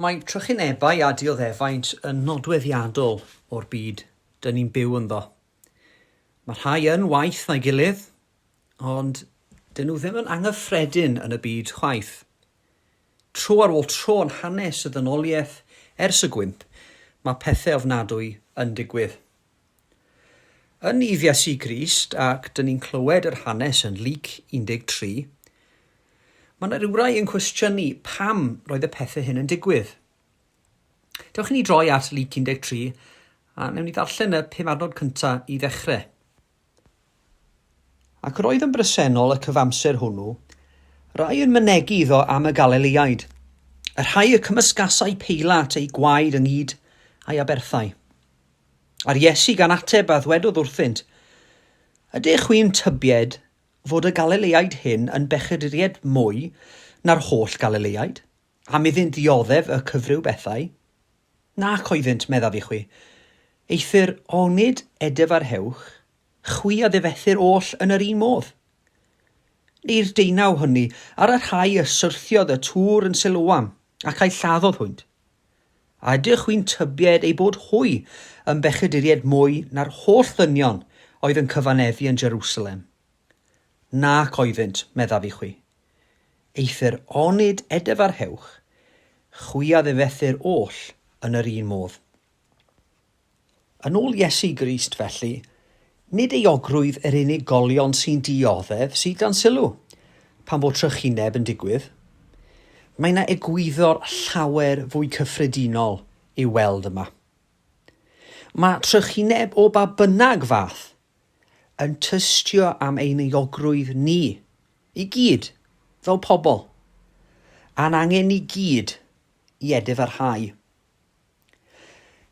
Mae trychinebau a dioddefaint yn nodweddiadol o'r byd dyn ni'n byw ynddo. Mae rhai yn waeth na'i gilydd, ond dyn nhw ddim yn anghyffredin yn y byd chwaith. Tro ar ôl tro yn hanes y ddynoliaeth ers y gwymp, mae pethau ofnadwy yn digwydd. Yn nydd Iesu Grist, ac dyn ni'n clywed yr hanes yn Luc 13, mae yna rywrai yn cwestiynu pam roedd y pethau hyn yn digwydd. Dewch i ni droi at Luc 13 a newn ni ddarllen y pum adnod cyntaf i ddechrau. Ac roedd yn bresennol y cyfamser hwnnw, rai yn mynegi iddo am y Galileaid, y rhai y cymysgasai Peilat eu gwaed ynghyd a'i aberthau. A'r Iesu gan ateb a ddwedodd wrthynt, Ydych chwi'n tybied fod y Galileaid hyn yn bechaduriaid mwy na'r holl Galileaid, am iddynt ddioddef y cyfryw bethau? Nac oeddynt, meddaf i chwi. Eithr onid edyfarhewch, chwi a ddifethir oll yn yr un modd. Neu'r deunaw hynny ar y rhai y syrthiodd y tŵr yn Siloam, ac a'i lladdodd hwynt. A ydych chwi'n tybied eu bod hwy yn bechaduriaid mwy na'r holl ddynion oedd yn cyfaneddu yn Jerusalem? Nac oeddynt, meddaf i chwi. Eithr onid edyfarhewch, chwi a ddifethir oll yn yr un modd. Yn ôl Iesu Grist, felly, nid euogrwydd yr unigolion sy'n dioddef sydd dan sylw pan fo trychineb yn digwydd. Mae yna egwyddor llawer fwy cyffredinol i'w weld yma. Mae trychineb o ba bynnag fath yn tystio am ein euogrwydd ni i gyd, fel pobl, a'n angen ni gyd i edifarhau.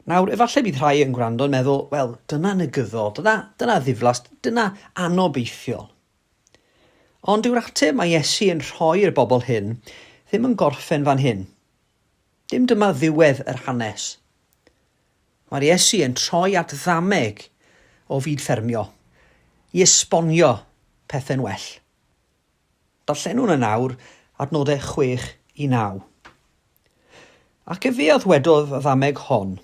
Nawr, efallai bydd rhai yn gwrando yn meddwl, wel, dyna negyddol, dyna, dyna ddiflas, dyna anobeithiol. Ond dyw'r ateb mae Iesu yn rhoi i'r bobl hyn ddim yn gorffen fan hyn. Dim dyma ddiwedd yr hanes. Mae'r Iesu yn troi at ddameg o fyd ffermio i esbonio pethau'n well. Darllenwn yn awr adnodau 6 i 9. Ac efe a ddwedodd y ddameg hon,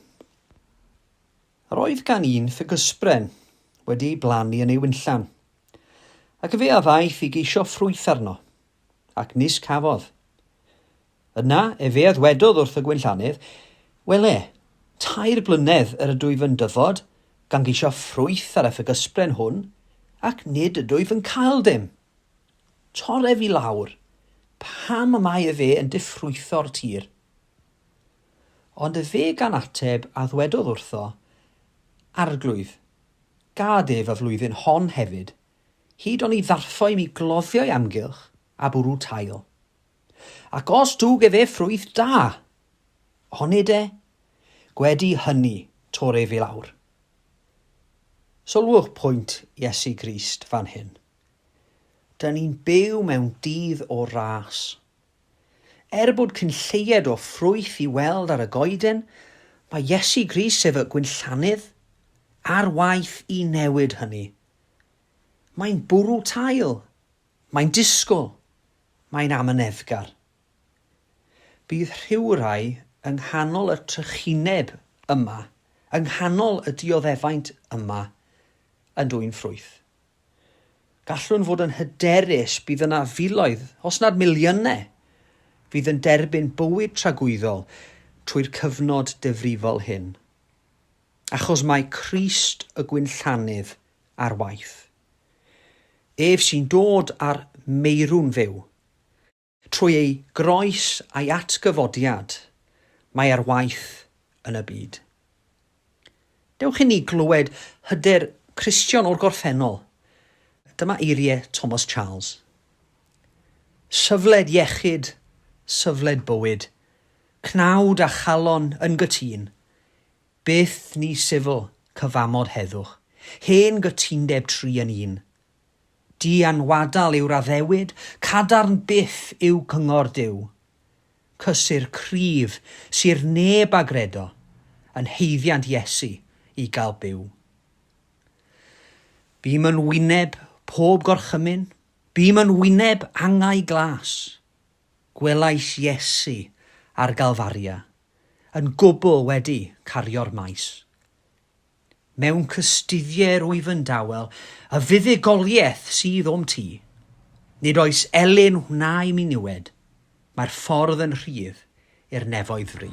Yr oedd gan un ffigysbren wedi ei blannu yn ei winllan, ac efe a ddaeth i geisio ffrwyth arno, ac nis cafodd. Yna efe a ddwedodd wrth y gwinllannydd, Wele, tair blynedd yr ydwyf yn dyfod, gan geisio ffrwyth ar y ffigysbren hwn, ac nid ydwyf yn cael dim. Tor ef i lawr. Pam y mae efe yn diffrwytho'r tir? Ond efe gan ateb a ddwedodd wrtho, Arglwydd, gad ef y flwyddyn hon hefyd, hyd oni ddarffo i mi gloddio ei amgylch a bwrw tail. Ac os dwg efe ffrwyth da, onid e? Gwedi hynny, tor ef i lawr. Sylwch pwynt Iesu Grist fan hyn. Dyn ni'n byw mewn dydd o ras. Er bod cyn lleied o ffrwyth i weld ar y goeden, mae Iesu Grist, sef y gwinllannydd, ar waith i newid hynny. Mae'n bwrw tail. Mae'n disgwyl. Mae'n amyneddgar. Bydd rhywrai yng nghanol y trychineb yma, yng nghanol y dioddefaint yma, yn dwyn ffrwyth. Gallwn fod yn hyderus bydd yna filoedd, os nad miliynau, fydd yn derbyn bywyd tragwyddol trwy'r cyfnod difrifol hyn. Achos mae Crist y gwinllannydd ar waith. Ef sy'n dod â'r meirw'n fyw. Trwy ei groes a'i atgyfodiad, mae ar waith yn y byd. Dewch i ni glywed hyder Cristion o'r gorffennol. Dyma eiriau Thomas Charles. Syfled iechyd, syfled bywyd, cnawd a chalon yn gytûn, byth ni syfl cyfamod heddwch, hen gytundeb tri yn un. Dianwadal yw'r addewid, cadarn byth yw cyngor Duw. Cysur cryf sy'r neb a gredo, yn haeddiant Iesu i gael byw. Bûm yn wyneb pob gorchymyn, bûm yn wyneb angau glas. Gwelais Iesu ar Galfaria. Yn gwbl wedi cario'r maes. Mewn cystuddiau rwyf yn dawel, y fuddugoliaeth sydd o'm tu. Nid oes elyn wna i mi niwed, mae'r ffordd yn rhydd i'r nefoedd fry.